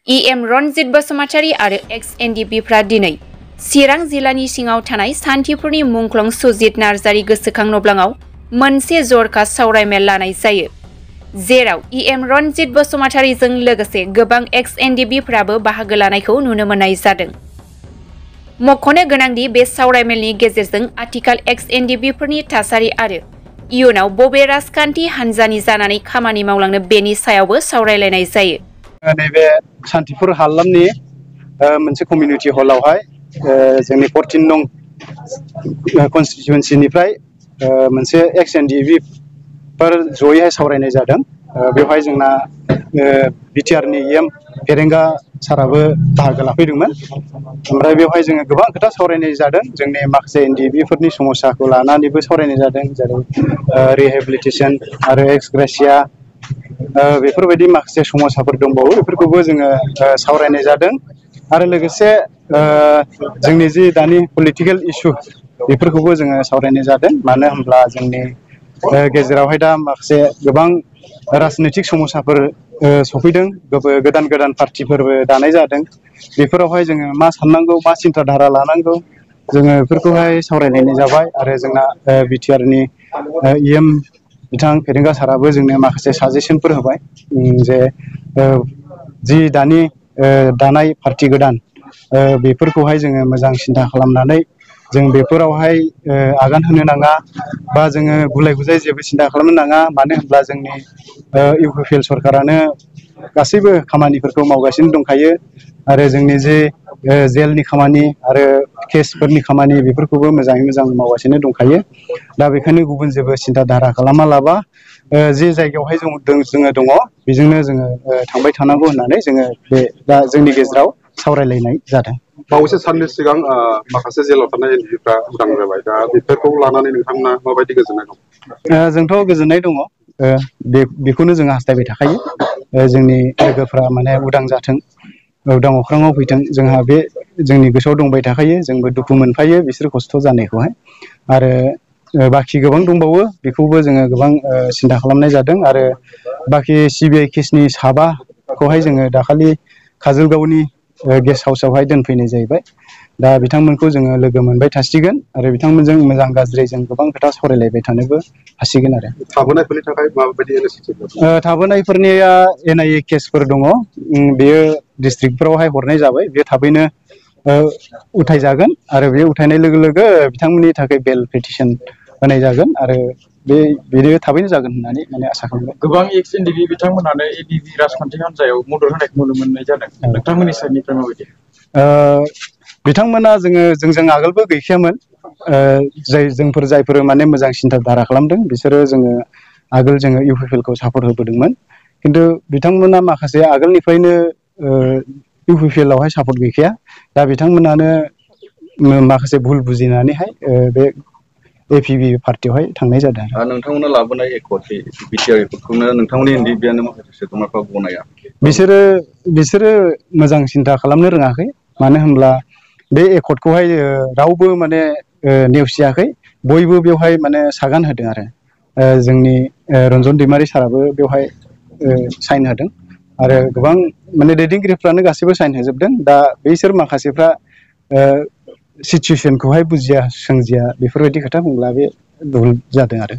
EM Ranjit Basumatary आरो एक्स-एनडिपिफ्रा दिनै चिरां जिल्लानि सिङाव थानाय सान्थिफुरनि मुंख्लं सुजित नार्जारी गोसोखां नब्लाङाव मोनसे जरखा सावरायमेल लानाय जायो, जेराव EM रनजित बसुमतारीजों लोगोसे गोबां एक्स-एनडिपिफ्राबो बाहागो लानायखौ नुनो मोननाय जादों। मख'नो गोनांदि बे सावरायमेलनि गेजेरजों आथिखाल एक्स-एनडिपिफोरनि थासारि आरो इयुनाव बबे राजखान्थि हान्जानि जानानै खामानि मावलांनो बेनि सायावबो सावरायलायनाय जायो। नैबे सान्थिफुर हालामनि मोनसे कमिउनिटि हलावहाय जोंनि 14 नं कन्स्टिटुवेन्सिनिफ्राय मोनसे एक्स-एनडिपिफोर जयैहाय सावरायनाय जादों। बेवहाय जोंना बिटिआरनि EM फेरेंगा साराबो बाहागो लाफैदोंमोन। ओमफ्राय बेवहाय जोङो गोबां खोथा सावरायनाय जादों। जोंनि माखासे एनडिपिफोरनि समस्याखौ लानानैबो सावरायनाय जादों, जेरै रिहेबिलिटेसन आरो एक्स ग्रेसिया बेफोरबायदि माखासे समस्याफोर दंबावो, बेफोरखौबो जोङो सावरायनाय जादों। आरो लोगोसे जोंनि जि दानि पलिटिकेल इसु बेफोरखौबो जोङो सावरायनाय जादों। मानो होनब्ला जोंनि गेजेरावहाय दा माखासे गोबां राजनैतिक समस्याफोर सफैदों, गोदान गोदान पार्टिफोरबो दानाय जादों। बेफोरावहाय जोङो मा साननांगौ, मा सिन्था धारा लानांगौ, जोङो बेफोरखौहाय सावरायलायनाय जाबाय। आरो जोंना बिटिआरनि EM बिथां फेरेंगा साराबो जोंनो माखासे साजेसनफोर होबाय, जे जि दानि दानाय पार्टि गोदान बेफोरखौहाय जोङो मोजां सिन्था खालामनानै जों बेफोरावहाय आगान होनो नाङा, बा जोङो गुलाय गुजाय जेबो सिन्था खालामनो नाङा। मानो होनब्ला जोंनि UPPL सरकारानो गासैबो खामानिफोरखौ मावगासिनो दंखायो। आरो जोंनि जे जेलनि खामानि आरो केसफोरनि खामानि बेफोरखौबो मोजाङै मोजां मावगासिनो दंखायो। दा बेखायनो गुबुन जेबो सिन्था धारा खालामालाबा जे जायगायावहाय जोङो दङ बेजोंनो जोङो थांबाय थानांगौ होननानै जोङो बे दा जोंनि गेजेराव सावरायलायनाय जादों। बावैसो साननि सिगां माखासे जेलाव थानाय एनडिपिफ्रा उदां जाबाय। दा बेफोरखौ लानानै नोंथांमोना माबायदि गोजोननाय दं? जोंथ' गोजोननाय दङ। बेखौनो जों हास्थायबाय थाखायो, जोंनि लोगोफ्रा माने उदां जाथों, उदां अख्राङाव फैथों। जोंहा बे जोंनि गोसोआव दंबाय थाखायो, जोंबो दुखु मोनफायो बिसोर खस्थ' जानायखौहाय। आरो बाखि गोबां दंबावो, बेखौबो जोङो गोबां सिन्था खालामनाय जादों। आरो बाखि CBI केसनि साबाखौहाय जोङो दाखालि काजलगावनि गेस्ट हाउसावहाय दोनफैनाय जाहैबाय। दा बिथांमोनखौ जोङो लोगो मोनबाय थासिगोन आरो बिथांमोनजों मोजां गाज्रि जों गोबां खोथा सावरायलायबाय थानोबो हासिगोन। आरो थाबोनायफोरनि थाखाय माबायदि थाबोनायफोरनिया NIA केसफोर दङ, बेयो डिस्ट्रिक्टफोरावहाय हरनाय जाबाय। बे थाबैनो उथायजागोन आरो बे उथायनाय लोगो लोगो बिथांमोननि थाखाय बेल पिटिसन होनाय जागोन आरो बेयो थाबैनो जागोन होननानै माने आसा खालामबाय। गोबां एक्स-एनडिपि बिथांमोनानो ADP राजखान्थि हान्जायाव मदद होनायखौ नुनो मोननाय जादों। नोंथांमोननि साइडनिफ्राय माबायदि? बिथांमोना जोंजों आगोलबो गैखायामोन। जायफोर माने मोजां सिन्था धारा खालामदों बिसोरो जोङो आगोल जोङो UPPL खौ सापर्ट होबोदोंमोन। खिन्थु बिथांमोना माखासे आगोलनिफ्रायनो UPPL आवहाय सापर्ट गैखाया। दा बिथांमोनानो माखासे भुल बुजिनानैहाय बे APB पार्टियावहाय थांनाय जादों। नोंथांमोना लाबोनाय बिटिआर एकर्डखौनो नोंथांमोननि एनडिपिआनो माखासे सोद्रोमाफ्रा गनाया? बिसोरो मोजां सिन्था खालामनो रोङाखै। मानो होनब्ला बे एकर्डखौहाय रावबो माने नेवसियाखै, बयबो बेवहाय माने सागान होदों। आरो जोंनि रन्जन दैमारि साराबो बेवहाय साइन होदों आरो गोबां माने दैदेनगिरिफ्रानो गासैबो साइन होजोबदों। दा बैसोर माखासेफ्रा सिचुवेसनखौहाय बुजिया सोमजिया बेफोरबायदि खोथा बुंब्ला बे भुल जादों। आरो